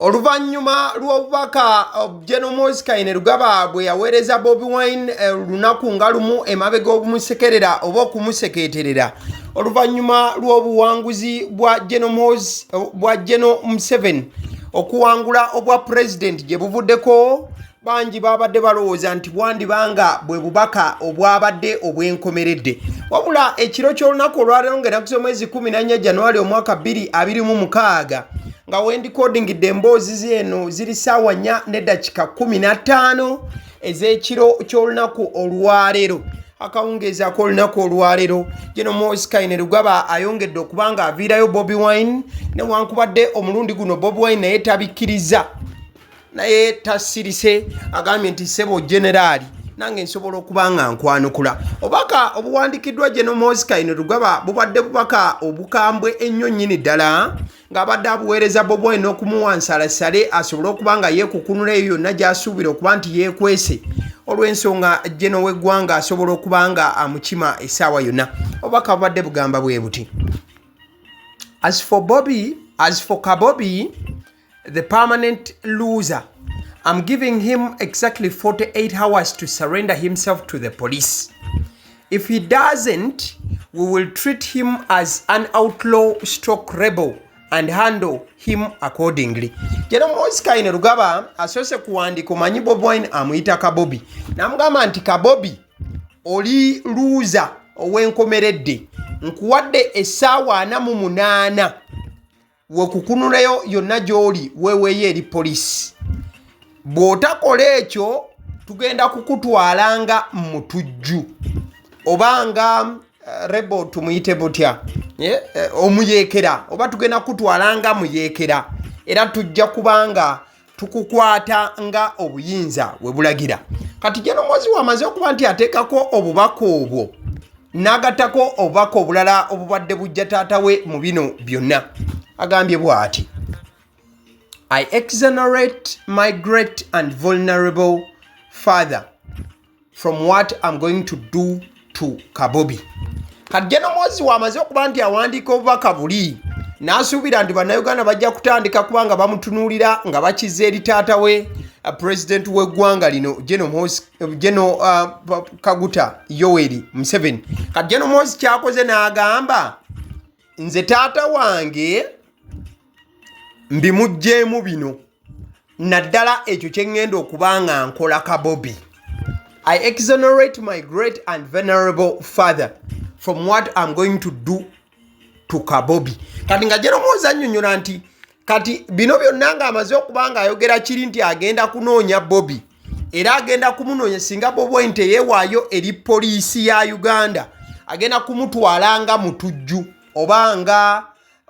Oluvannyuma lw'obubaka General Muhoozi Kainerugaba bwe yaweereza Bobi Wine olunaku nga lumu emabega obumusekerera oba okumusekeeterera oluvannyuma lw'obuwanguzi bwa General Muhoozi bwa General Museveni okuwangula obwa pulezidenti gye buvuddeko, bangi babadde balowooza nti bwandiba nga bwe bubaka obwabadde obw'enkomeredde. Wabula ekiro ky'olunaku olwaleero ng'ennaku z'omwezi 14 January omwaka 2026 nga wendikodingidde emboozi zeno ziri ssaawa 4 n'eddakiika 15 ez'ekiro ky'olunaku olwaleero, akawungeezi ak'olunaku olwaleero, General Muhoozi Kainerugaba ayongedde okuba nga aviirayo Bobi Wine, newankubadde omulundi guno Bobi Wine naye tabikkiriza, naye tasirise. Agambye nti, "Ssebo generaali, nange nsobola okuba nga nkwanukula." Obubaka obuwandikiddwa General Muhoozi Kainerugaba bubadde bubaka obukambwe ennyo nnyini ddala, ng'abadde abuweereza Bobi Wine n'okumuwa nsalasale asobole okuba nga yeekukunula eyo yonna gy'asuubira okuba nti yeekwese, olw'ensonga General w'eggwanga asobola okuba nga amukima essaawa yonna. Obubaka bubadde bugamba bwe buti: "As for Bobby, as for Kabobi, the permanent loser, I'm giving him exactly 48 hours to surrender himself to the police. If he doesn't, we will treat him as an outlaw/rebel and handle him accordingly." General Muhoozi Kainerugaba asoose kuwandiika, omanyi Bobi Wine amuyita Kabobi, n'amugamba nti, "Kabobi, oli loser ow'enkomeredde, nkuwadde essaawa 48 wekukunulayo yonna gy'oli, weeweeyo eri poliisi. Bw'otakola ekyo, tugenda kukutwala nga mutujju oba nga rebel, tumuyite butya? Omuyeekera, oba tugenda kukutwala nga muyeekera, era tujja kubanga tukukwata nga obuyinza we bulagira." Kati General Muhoozi wamaze okuba nti ateekako obubaka obwo, n'agattako obubaka obulala obubadde bujja taata we mu bino byonna. Agambye bw'ati: "I exonerate my great and vulnerable father from what I'm going to do to Kabobi." Kati General Muhoozi wamaze okuba nti awandiika obubaka buli, n'asuubira nti Bannayuganda bajja kutandika kubanga bamutunuulira nga bakiza eri taata we, pulezidenti w'eggwanga lino, General Kaguta Yoweri Museveni. Kati General Muhoozi kyakoze n'agamba, "Nze taata wange mbimuggyeemu bino, naddala ekyo kye ŋŋenda okuba nga nkola Kabobi. I exonerate my great and venerable father from what I'm going to do to Kabobi." Kati nga General Muhoozi annyonnyola nti kati bino byonna ng'amaze okuba ng'ayogera kiri nti agenda kunoonya Bobi, era agenda kumunoonya singa Bobi Wine teyeewaayo eri poliisi ya Uganda, agenda kumutwala nga mutujju oba nga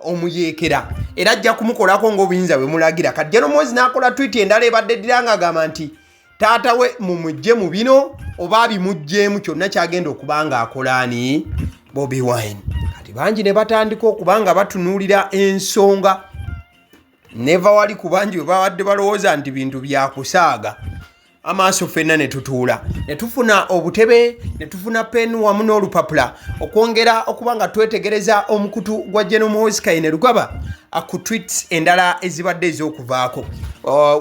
omuyeekera, era ajja kumukolako ng'obuyinza bwe mulagira. Kati General Muhoozi n'akola tweet endala ebadde ddira ng'agamba nti taata we mumugje mu bino oba abimugjeemu kyonna kyagenda okuba ng'akola ani Bobi Wine. Kati bangi ne batandika okuba nga batunuulira ensonga neva wali, ku bangi bwe babadde balowooza nti bintu byakusaaga amaaso, ffenna ne tutuula ne tufuna obutebe, ne tufuna peni wamu n'olupapula okwongera okuba nga twetegereza omukutu gwa General Muhoozi Kainerugaba ku tweets endala ezibadde ez'okuvaako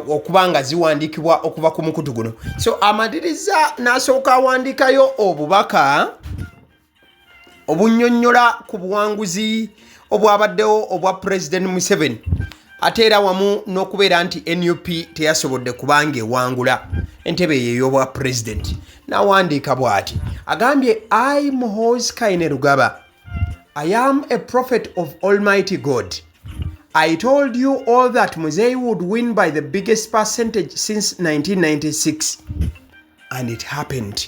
okuba nga ziwandiikibwa okuva ku mukutu guno. So amaliriza n'asooka awandiikayo obubaka obunnyonnyola ku buwanguzi obwabaddewo obwa President Museveni, ate era wamu n'okubeera nti NUP teyasobodde kubanga ewangula entebe eyo ey'obwa pulezidenti. N'awandiika bw'ati, agambye, "I, Muhoozi Kainerugaba, I am a prophet of Almighty God. I told you all that Muzei would win by the biggest percentage since 1996, and it happened.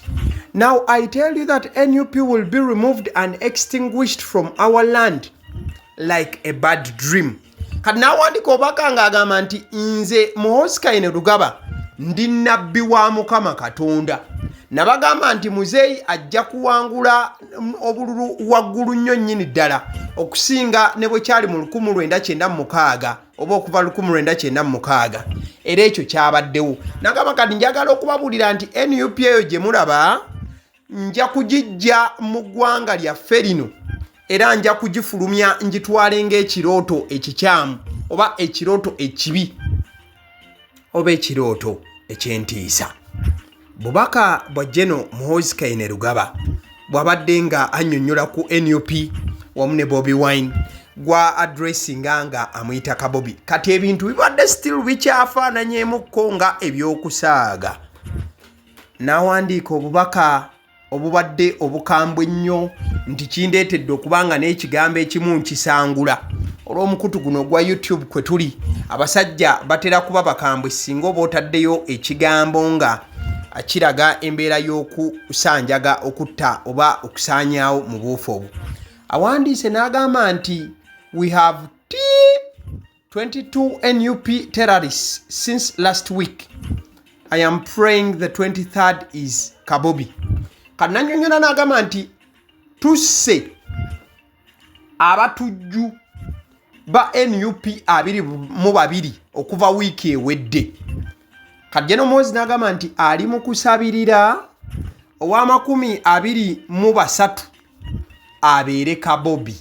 Now I tell you that NUP will be removed and extinguished from our land like a bad dream." Kati n'awandiika obubaka ng'agamba nti, "Nze Muhoozi Kainerugaba ndi nabbi wa Mukama Katonda. Nabagamba nti Muzeeyi ajja kuwangula obululu waggulu nnyo nnyini ddala okusinga ne bwe kyali mu 1996 oba okuva 1996, era ekyo kyabaddewo." Nagamba, "Kati njagala okubabuulira nti NUP eyo gye mulaba nja kugijja mu ggwanga lyaffe lino, era nja kugifulumya ngitwale ng'ekirooto ekikyamu oba ekirooto ekibi." oba ekirooto eky'entiisa. Bubaka bwa General Muhoozi Kainerugaba bw'abadde nga annyonnyola ku nup wamu ne Bobi Wine gwa addressinga nga amuyita Kabobi. Kati ebintu bibadde still bikyafaananyeemukko nga eby'okusaaga. N'awandiika obubaka obubadde obukambwe ennyo nti kindeetedde okuba nga n'ekigambo ekimu nkisangula olw'omukutu guno ogwa YouTube kwe tuli. Abasajja batera kuba bakambwe singa oba otaddeyo ekigambo nga kiraga embeera y'okusanjaga, okutta oba okusaanyaawo mu buufu obwo. Awandiise n'agamba nti we have 22 NUP terrorists since last week. I am praying the 23rd is Kabobi. Kananyonyola n'agamba nti tusse abatujju ba NUP 22 okuva wiiki ewedde. Kati General Muhoozi n'agamba nti ali mu kusabirira ow'amakumi abiri mu basatu abeere Kabobi.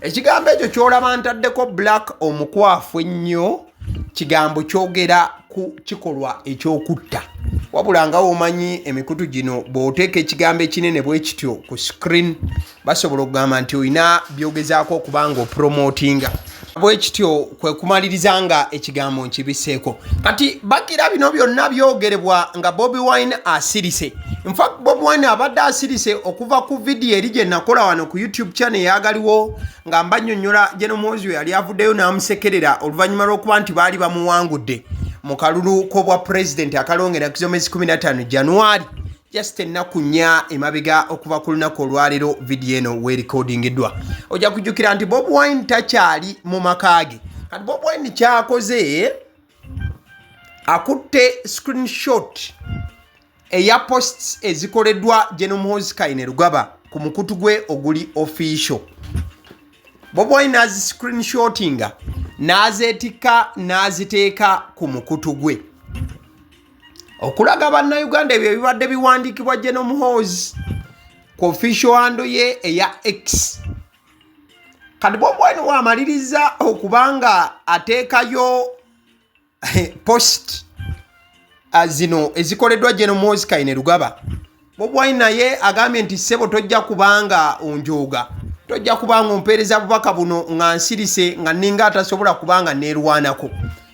Ekigambo ekyo ky'olaba ntaddeko black omukwafu ennyo, kigambo kyogera ku kikolwa eky'okutta. Wabula nga womanyi emikutu gino, bw'oteeka ekigambo ekinene bwe kityo ku screen, basobola okugamba nti olina byogezaako okuba nga opromotinga. Bwe kityo kwe kumaliriza nga ekigambo nkibiseeko. Kati bakira bino byonna byogerebwa nga Bobi Wine asirise. In fact, Bobi Wine abadde asirise okuva ku vidiyo eri gye nakola wano ku YouTube channel eyagaliwo nga mbanyonnyola General Muhoozi yali avuddeyo n'amusekerera oluvannyuma lw'okuba nti baali bamuwangudde mu kalulu k'obwa pulezidenti akalongera z'omwezi 15 January, just ennaku 4 emabega okuva ku lunaku olwaleero vidiyo eno weerikodingiddwa. Ojja kujjukira nti Bobi Wine takyali mu maka ge. Kati Bobi Wine kyakoze, akutte screenshot eya posts ezikoleddwa General Muhoozi Kainerugaba ku mukutu gwe oguli official. Bobi Wine n'azi screenshotinga, n'azeetikka, n'aziteeka ku mukutu gwe okulaga Bannayuganda ebyo ebibadde biwandiikibwa General Muhoozi ku official handle ye eya X. Kati Bobi Wine waamaliriza okuba nga ateekayo post zino ezikoleddwa General Muhoozi Kainerugaba, Bobi Wine naye agambye nti ssebo, tojja kubanga onjooga, tojja kubanga ompeereza bubaka buno nga nsirise, nga nninga atasobola kubanga neerwanako.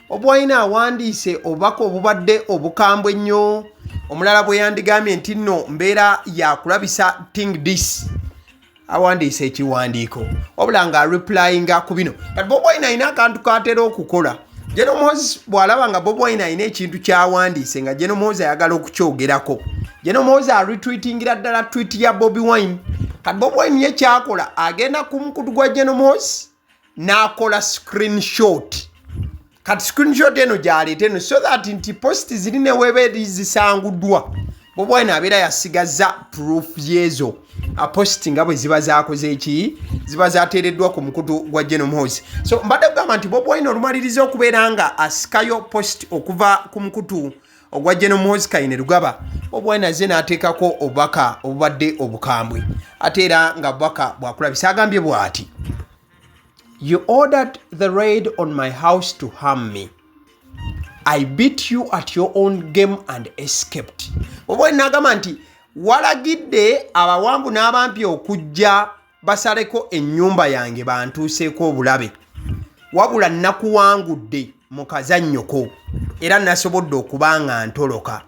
Bobi Wine awandiise obubaka obubadde obukambwe ennyo. Omulala bwe yandigambye nti nno mbeera yakulabisa ting this, awandiise ekiwandiiko wabula nga areplyinga ku bino. Kati Bobi Wine alina akantu katera okukola. General Muhoozi bw'alaba nga Bobi Wine alina ekintu kyawandiise nga General Muhoozi ayagala okukyogerako, General Muhoozi aretweetingira ddala tweet ya Bobi Wine. Kati Bobi Wine ye kyakola, agenda ku mukutu gwa General Muhoozi n'akola screenshot. Kati screenshot eno gyaleeta eno so that nti post ziri neweeba eri zisanguddwa, Bobi Wine abeera yasigaza proof yeezo post nga bwe ziba zakoze eki, ziba zateereddwa ku mukutu gwa General Muhoozi. So mbadde kugamba nti Bobi Wine olumaliriza okubeera nga asikayo post okuva ku mukutu ogwa General Muhoozi Kainerugaba, Bobi Wine azze n'ateekako obubaka obubadde obukambwe, ate era nga bubaka bwakulabisa. Agambye bw'ati: "You ordered the raid on my house to harm me. I beat you at your own game and escaped." Oba nagamba nti walagidde abawanvu n'abampi okujja basaleko ennyumba yange bantuuseeko obulabe, wabula nakuwangudde mu kazannyoko era nasobodde okuba nga ntoloka.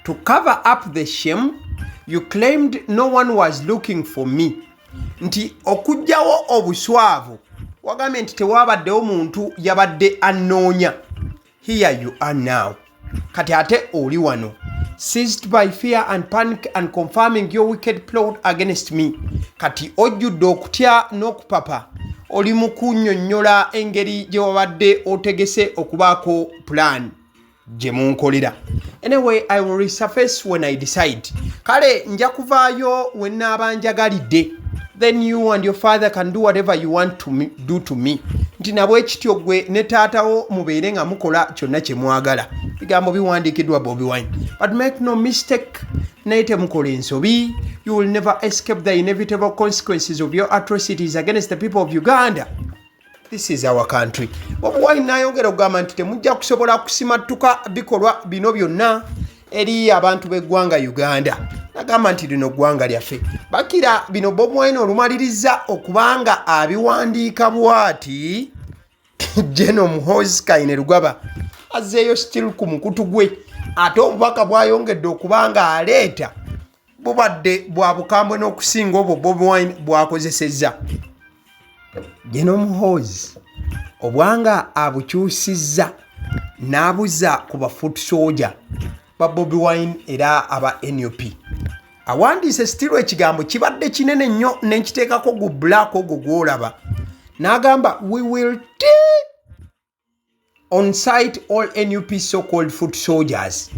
"To cover up the shame, you claimed no one was looking for me." Nti okuggyawo obuswavu, wagambye nti tewabaddewo muntu yabadde annoonya. "Here you are now." Kati ate oli wano. "Seized by fear and panic and confirming your wicked plot against me." Kati ojjudde okutya n'okupapa, oli mu kunnyonnyola engeri gye wabadde otegese okubaako plan gye munkolera. "Anyway, I will resurface when I decide." Kale nja kuvaayo we nnaaba njagalidde. "Then you and your father can do whatever you want to me, do to me." Nti nabwe kityo gwe ne taatawo mubeere nga mukola kyonna kye mwagala. Bigambo biwandiikiddwa Bobi Wine. "But make no mistake," naye temukola ensobi, "you will never escape the inevitable consequences of your atrocities against the people of Uganda." This is our country. Bobi Wine n'ayongera okugamba nti temujja kusobola kusimattuka bikolwa bino byonna eri abantu b'eggwanga Uganda. Nagamba nti lino ggwanga lyaffe. Bakira bino Bobi Wine olumaliriza okubanga abiwandiika bwati General Muhoozi Kainerugaba azzeeyo still ku mukutu gwe ate obubaka bwayongedde okuba nga aleeta bubadde bwa bukambwe n'okusinga obwo Bobi Wine bwakozesezza. General Muhoozi obwanga abukyusizza n'abuza ku ba foot soldier ba Bobi Wine era aba NUP. Awandiise sitiro ekigambo kibadde kinene nnyo ne nkiteekako gu black ogwo gw'olaba n'agamba we will t on site all NUP so-called foot soldiers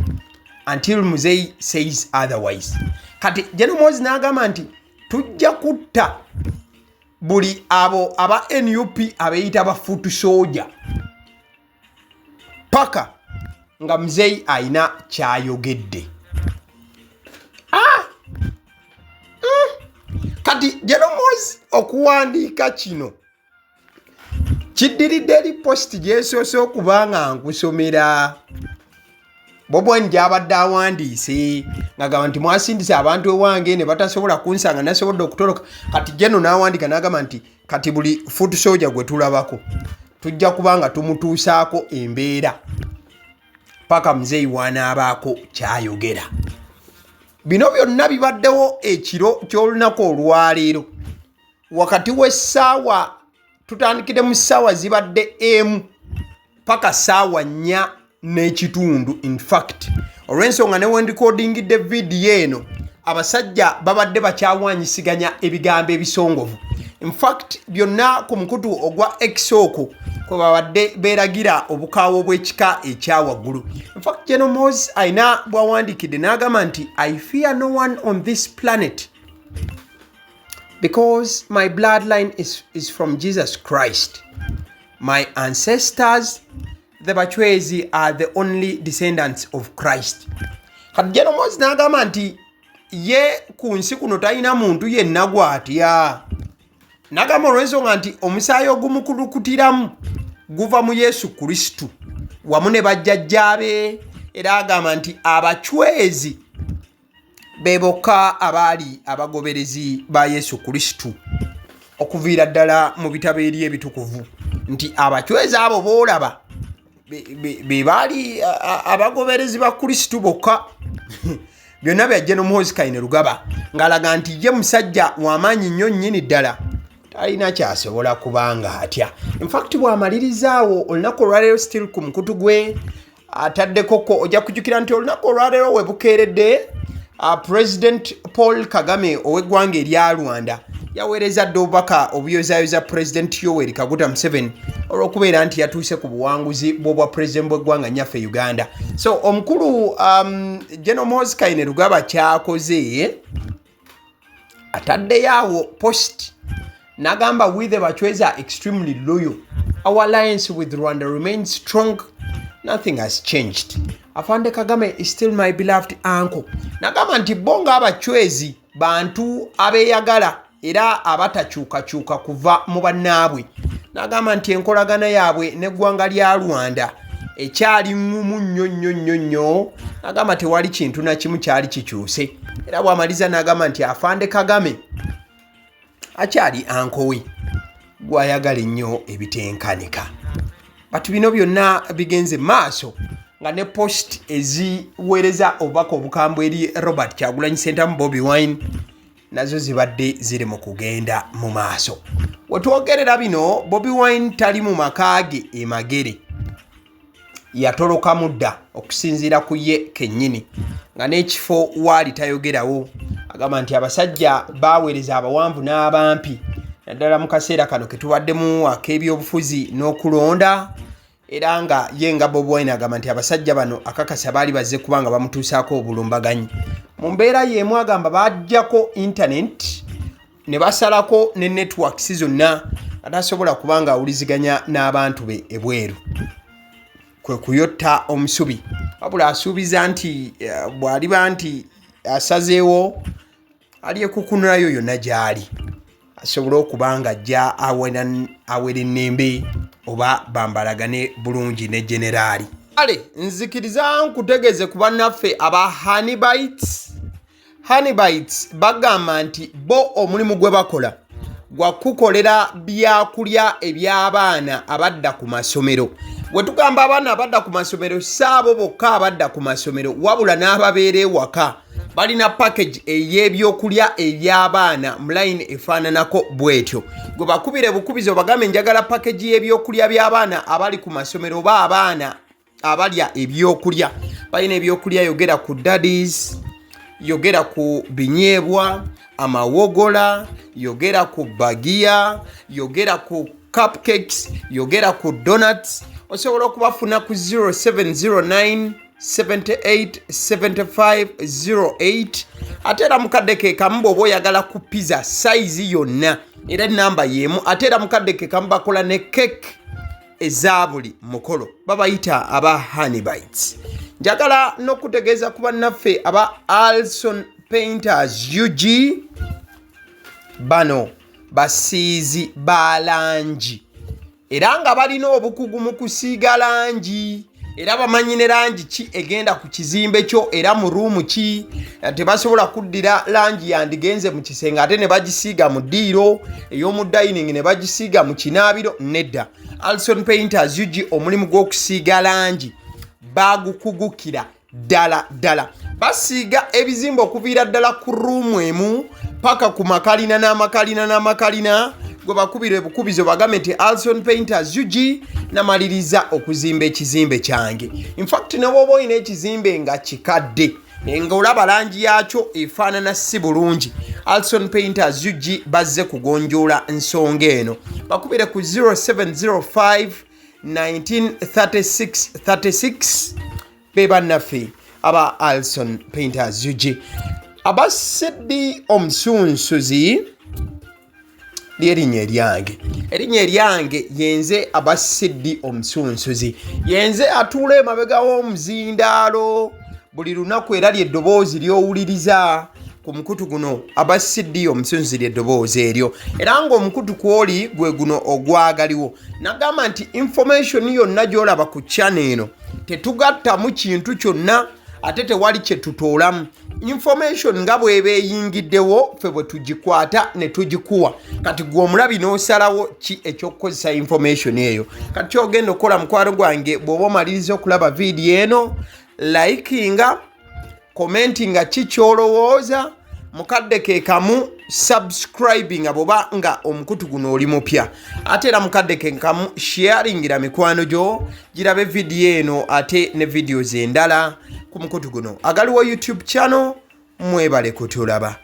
until Muzei says otherwise. Kati General Muhoozi n'agamba nti tujja kutta buli abo aba NUP abeeyita ba foot soldier paka nga Muzei alina kyayogedde. Kati General Muhoozi okuwandiika kino kiddiridde eri positi gyesoose okuba nga nkusomera Bobi Wine gy'abadde awandiise ng'agamba nti mwasindise abantu ewange ne batasobola kunsanga nasobodde okutoloka. Kati Geno n'awandiika n'agamba nti kati buli foot soldier gwe tulabako tujja kuba nga tumutuusaako embeera paka muzeeyi w'anaabaako ky'ayogera. Bino byonna bibaddewo ekiro ky'olunaku olwaleero wakati w'essaawa tutandikire mu ssaawa zibadde emu paka ssaawa nnya n'ekitundu. In fact olw'ensonga ne wendikodingidde vidiyo eno abasajja babadde bakyawanyisiganya ebigambo ebisongovu. In fact byonna ku mukutu ogwa X okwo kwe babadde beeragira obukaawo bw'ekika ekya waggulu. In fact General Muhoozi alina bw'awandiikidde n'agamba nti I fear no one on this planet because my bloodline is from Jesus Christ. My ancestors, the Bachwezi, are the only descendants of Christ. Kati General Muhoozi n'agamba nti ye ku nsi kuno talina muntu yenna gw'atya. N'agamba olw'ensonga nti omusaayi ogumukulukutiramu guva mu Yesu Kristo wamu ne bajjajjaabe, era agamba nti abachwezi be bokka abaali abagoberezi ba Yesu Kristo okuviira ddala mu bitabo eri ebitukuvu, nti abachwezi abo b'olaba be baali abagoberezi ba Kristo bokka. Byonna bya General Muhoozi Kainerugaba ng'alaga nti ye musajja w'amaanyi nnyo nnyini ddala talina kyasobola kubanga atya. In fact bw'amalirizaawo olunaku olwaleero still ku mukutu gwe ataddekoko ojja kujjukira nti olunaku olwaleero we bukeeredde President Paul Kagame ow'eggwanga erya Rwanda yaweereza dda obubaka obuyozaayoza President Yoweri Kaguta Museveni olw'okubeera nti yatuuse ku buwanguzi bw'obwa pulezidenti bw'eggwanga nnyaffe Uganda. So omukulu General Muhoozi Kainerugaba kyakoze ataddeyo awo post n'agamba we the Bachwezi are extremely loyal. Our alliance with Rwanda remains strong. Nothing has changed. Afande Kagame is still my beloved uncle. N'agamba nti bo ng'abachwezi bantu abeeyagala era abatakyukakyuka kuva mu bannaabwe. N'agamba nti enkolagana yaabwe n'eggwanga lya Rwanda ekyali ŋŋumu nnyo nnyo nnyo nnyo. N'agamba tewali kintu na kimu kyali kikyuse. Era bw'amaliza n'agamba nti Afande Kagame akyali uncle we gw'ayagala ennyo ebitenkanika. But bino byonna bigenze maaso nga ne post eziweereza obubaka obukambwe eri Robert Kyagulanyi Ssentamu Bobi Wine nazo zibadde ziri mu kugenda mu maaso. Wetwogerera bino Bobi Wine tali mu maka ge e Magere, yatolokamu dda okusinziira ku ye kennyini nga n'ekifo waali tayogerawo. Agamba nti abasajja baaweereza abawanvu n'abampi naddala mu kaseera kano ke tubaddemu ak'ebyobufuzi n'okulonda, era nga ye nga Bobi Wine agamba nti abasajja bano akakasa baali bazze kubanga bamutuusaako obulumbaganyi. Mu mbeera y'emu agamba bajjako internet ne basalako ne networks zonna atasobola kubanga awuliziganya n'abantu be ebweru, kwe kuyotta omusubi. Wabula asuubiza nti bw'aliba nti asazeewo alyekukunulayo yonna gy'ali. Asobole okuba nga ajja awerennembe oba bambalagane bulungi ne generaali. Kale nzikiriza nkutegeeze ku bannaffe aba Honeybites. Honeybites bagamba nti bo omulimu gwe bakola gwa kukukolera byakulya eby'abaana abadda ku masomero. Bwe tugamba abaana abadda ku masomero, si abo bokka abadda ku masomero, wabula n'ababeera ewaka. Balina package ey'ebyokulya eby'abaana mu layini efaananako bw'etyo. Gwe bakubire bukubizi obagambe njagala package y'ebyokulya by'abaana abali ku masomero oba abaana abalya ebyokulya. Balina ebyokulya, yogera ku daddies, yogera ku binyeebwa, amawogola, yogera ku bagiya, yogera ku cupcakes, yogera ku donuts. Osobola okubafuna ku 0709 78 75 08. Ate era mukadde ke kamu bw'oba oyagala ku pizza sayizi yonna, era enamba y'emu. Ate era mukadde ke kamu bakola ne cake eza buli mukolo, babayita aba Honeybites. Njagala n'okutegeeza ku bannaffe aba Alson Painters UG. Bano basiizi ba langi era nga balina obukugu mu kusiiga langi, era bamanyi ne langi ki egenda ku kizimbe kyo era mu ruumu ki. Tebasobola kuddira langi yandigenze mu kisenge ate ne bagisiiga mu ddiiro ey'omu dining, ne bagisiiga mu kinaabiro. Nedda, Alson Painters UG omulimu gw'okusiiga langi bagukugukira ddala ddala. Basiiga ebizimbe okuviira ddala ku ruumu emu paka ku makalina n'amakalina n'amakalina. Gwe bakubira ebukubizo bagambe nti Alson Painters UG namaliriza okuzimba ekizimbe kyange. Infact, ne bw'oba olina ekizimbe nga kikadde nga olaba langi yakyo efaanana si bulungi, Alson Painters UG bazze kugonjoola nsonga eno. Bakubire ku 0705 1936 36. Be bannaffe aba Alson Painters UG. Aba CD Omusunsuzi lyerinnya eryange, erinnya eryange yenze aba CD Omusunsuzi, yenze atuula emabega w'omuzindaalo buli lunaku, era lyeddoboozi ly'owuliriza ku mukutu guno. Aba CD Omusunsuzi lyeddoboozi eryo, era ng'omukutu kwoli gwe guno ogwagaliwo. Nagamba nti information yonna gy'olaba ku channel eno tetugattamu kintu kyonna, ate tewali kye tutoolamu. Information nga bw'eba eyingiddewo, ffe bwe tugikwata ne tugikuwa. Kati gwe omulabi n'osalawo ki ekyokukozesa information eyo. Kati kyogenda okukola, mukwano gwange, bw'oba omaliriza okulaba vidiyo eno, likinga, commentinga ki kyolowooza, mukadde ke kamu subscribinga bw'oba nga omukutu guno oli mupya. Ate era mukadde ke kamu sharingira mikwano gyo girabe vidiyo eno ate ne videos endala ku mukutu guno agaliwo YouTube channel. Mwebale kutulaba.